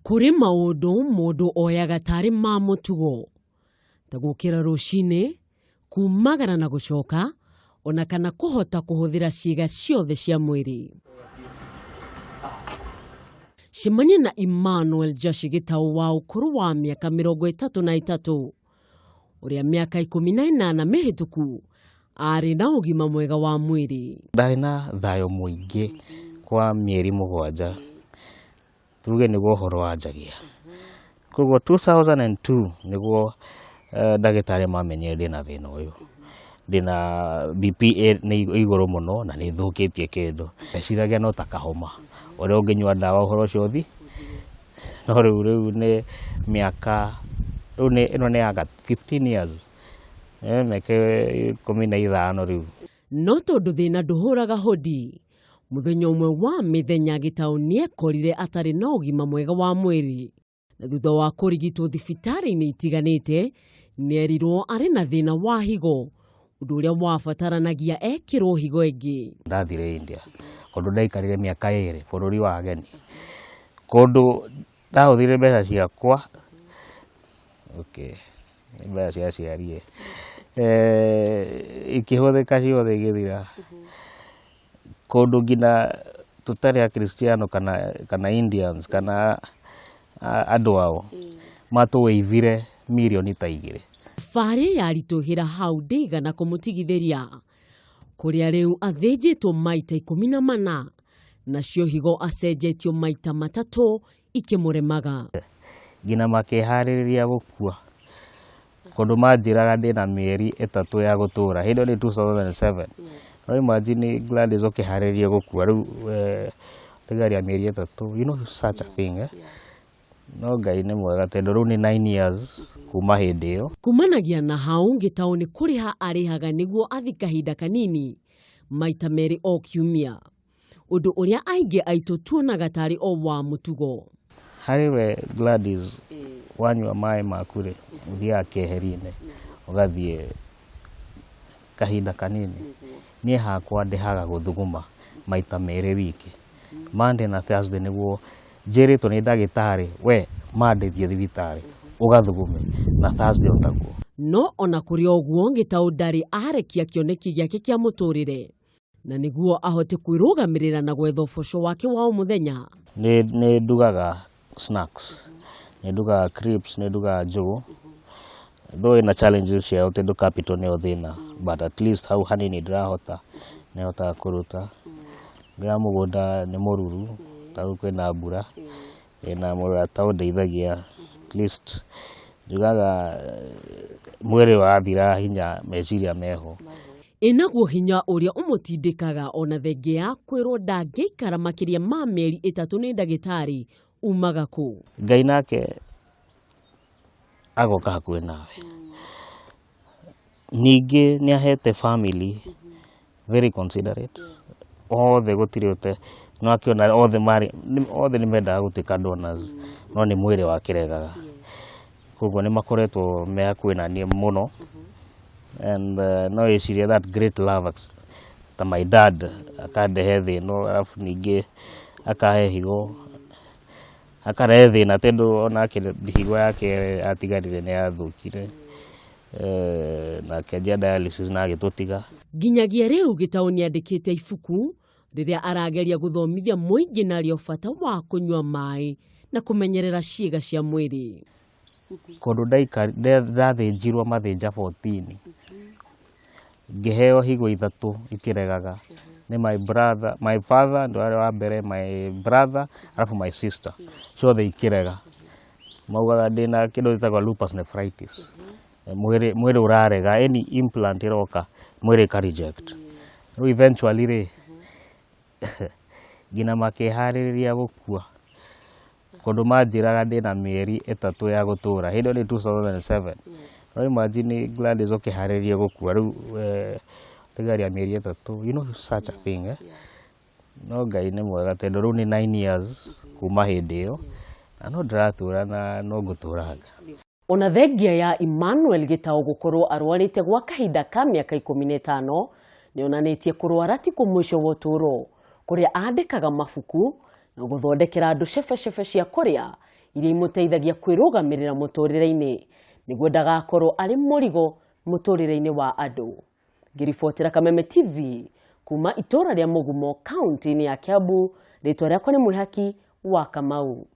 Kũrĩ maũndũ mũndũ oyaga tarĩ ma mũtugo ta gũkĩra rũcinĩ, kumagara na gũcoka, ona kana kũhota kũhũthĩra ciĩga ciothe cia mwĩrĩ. Cemania na Emmanuel Njashi Gĩtaũ wa ũkũrũ wa mĩaka 33 ũrĩa mĩaka 18 mĩhĩtũku arĩ na ũgima mwega wa mwĩrĩ. Ndarĩ na thayũ mũingĩ kwa mĩeri 7, tuge nĩguo ũhoro wanjagia. Koguo 2002 nĩguo ndagĩtarĩ mamenyire ndĩna thĩna ũyũ, ndĩna BP nĩ igũrũ mũno na nĩ ĩthũkĩtie kĩndũ. Ndeciragia no ta kahoma ũrĩa ũngĩnyua ndawa ũhoro ũcio ũthi, no rĩu nĩ mĩaka rĩu nĩ ĩno nĩ anga 15 years, mĩaka 15 rĩu. No tondũ thĩna ndũhũraga hũdi, mũthenya ũmwe wa mĩthenya Gĩtaũ nĩekorire atarĩ na ũgima mwega wa mwĩrĩ, na thutha wa kũrigitwo thibitarĩ-inĩ itiganĩte nĩerirwo arĩ na thĩna wa higo, ũndũ ũrĩa wabataranagia ekĩrwo higo ĩngĩ. Ndathire India kũndũ ndaikarire mĩaka 2 bũrũri wa ageni, kũndũ ndahũthĩrire mbeca ciakwa, okay, nĩ mbeca cia aciari ikĩhũthĩka ciothe igĩthira. Kũndũ nginya tũtarĩ akristiano kana Indians kana andũ ao matũĩivire mirioni ta 2. Thabarĩ yaritũhĩra hau ndĩigana kũmũtigithĩria, kũrĩa rĩu athĩnjĩtwo maita 14 nacio higo acenjetio maita 3 ikĩmũremaga. Nginya makĩharĩrĩria gũkua, kũndũ manjĩraga ndĩna mĩeri 3 ya gũtũra, hĩndĩ ĩyo nĩ 2007. No imagine Gladys ũkĩharĩrĩria gũkua rĩu ũtigaria mĩeri 3, you know such a thing, eh? No Ngai nĩ mwega tondũ rĩu nĩ 9 years kuma hĩndĩ ĩyo. Kumanagia na hau Gĩtaũ nĩ kũrĩha arĩhaga nĩguo athi kahinda kanini maita 2 o kiumia, ũndũ ũrĩa aingĩ aitũ tuonaga tarĩ o wa mũtugo. Harĩ we Gladys, wanyua maĩ maku rĩ, ũthiaga keheri-inĩ ũgathiĩ kahinda kanini. Niĩ hakwa ndĩhaga gũthuguma maita 2 wiki, Monday na Thursday, nĩguo njĩrĩtwo nĩ ndagĩtarĩ we Monday thiĩ thibitarĩ ũgathugume na Thursday otaguo. No ona kũrĩ ũguo Gĩtaũ ndarĩ arekia kĩoneki gĩake kĩa mũtũrĩre, na nĩguo ahote kwĩrũgamĩrĩra na gwetha ũboco wake wa o mũthenya. Nĩ ndugaga snacks, nĩ ndugaga crisps, nĩ ndugaga njũgũ. Though ĩna challenges ciayo tondũ capital nĩyo thĩna, but at least hau hanini ndĩrahota nĩhotaga kũruta. Ngĩra mũgũnda nĩ mũruru, ta rĩu kwĩna mbura, ndĩna mũrata ũndeithagia, at least njugaga mwĩrĩ wathira hinya meciria meho. Ĩnaguo hinya ũrĩa ũmũtindĩkaga ona thengia ya kwĩrwo ndangĩikara makĩria ma mĩeri 3 nĩ ndagĩtarĩ umaga kũ. Ngai nake agoka hakuhĩ nawe. Ningĩ nĩ ahete family very considerate, othe gũtirĩ ũte no akĩona othe marĩ othe nĩ mendaga gũtuĩka donors, no nĩ mwĩrĩ wakĩregaga. Koguo nĩ makoretwo me hakuhĩ na niĩ mũno, and no wĩcirie that great love ta my dad akandehe thĩ ĩno, arabu ningĩ akahe higo, akarehe thĩna tondũ onake higo yake atigarire nĩ yathũkire, na akĩanjia dialysis na agĩtũtiga. Nginyagia rĩu Gĩtaũ nĩandĩkĩte ibuku rĩrĩa arageria gũthomithia mũingĩ narĩo bata wa kũnyua maĩ na kũmenyerera ciĩga cia mwĩrĩ. Kũndũ ndathĩnjirwo mathĩnja 14, ngĩheo higo 3 ikĩregaga nĩ my brother, my father nĩ warĩ wa mbere, my brother arabu my sister, ciothe ikĩrega. Maugaga ndĩna kĩndũ gĩtagwo lupus nephritis, mwĩrĩ ũrarega, any implant ĩroka mwĩrĩ ĩka reject. Rĩu eventually rĩ, nginya makĩharĩrĩria gũkua, kũndũ manjĩraga ndĩna mĩeri 3 ya gũtũra, hĩndĩ ĩyo nĩ 2007. No imagine Gladys ũkĩharĩrĩria gũkua rĩu ũtigaria mĩeri 3, you know such a thing, eh? No Ngai nĩ mwega tondũ rĩu nĩ 9 years kuma hĩndĩ ĩyo, na no ndĩratũra na no ngũtũranga. Ona thengia ya Emmanuel Gĩtaũ gũkorwo arwarĩte gwa kahinda ka mĩaka 15, nĩonanĩtie kũrwara ti kũ mũico wa ũtũũro, kũrĩa andĩkaga mabuku Na gũthondekera andũ cebecebe cia kũrĩa iria imũteithagia kwĩrũgamĩrĩra mũtũrĩre-inĩ nĩguo ndagakorwo arĩ mũrigo mũtũrĩre-inĩ wa andũ. Ngĩribotera Kameme TV kuma itũra rĩa Mũgumo kaunti-inĩ ya Kiambu, rĩtwa rĩakwa nĩ Mwĩhaki wa Kamau.